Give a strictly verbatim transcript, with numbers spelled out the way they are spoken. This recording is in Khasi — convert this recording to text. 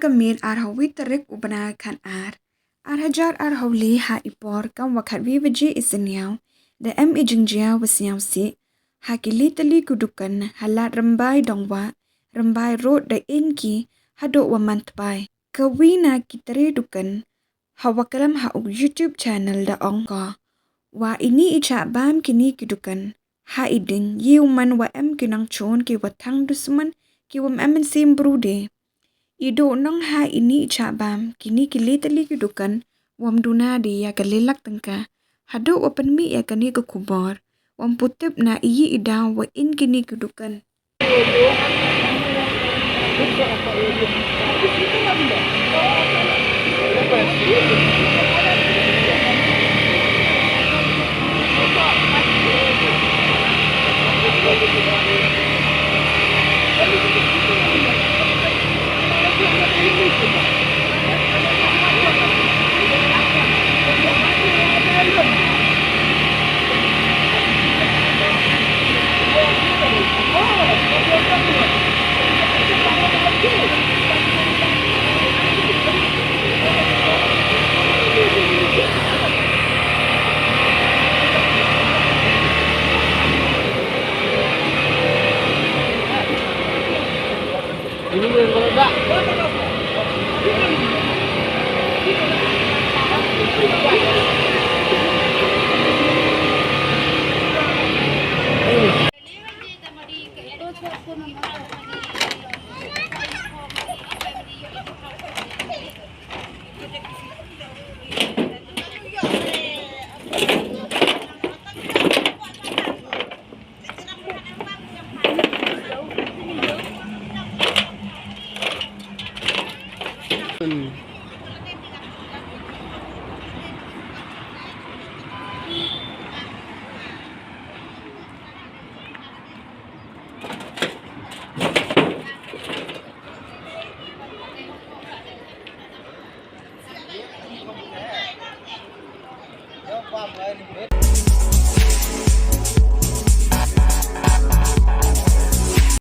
ka miet arphew wei tarik u bnai khatar, ar hajar arphew le ha i por kam wa khatwei baje i synñiaw, da em i jingjia wa sñiawsih ha ki le tylli ki dukan ha lad Rymbai Dongwah, Rymbai Road da ing ki haduh wa Mantpai. Ka wi na ki tre dukan ha wa klam ha u YouTube channel da ong ko wa ini i chah bam kini ki dukan ha i ding, ye u man wa em ki nongchun ki wa thang dusmon, ki wa em mynsiem bru de. I duh nong ha ini i chah bam kini ki le tylli ki dukan wam duna de ya ka le lak tyngka. Haduh wa pynmih ya kani ka khubor wam pu tip na iyi i daw wa ing kini ki dukan.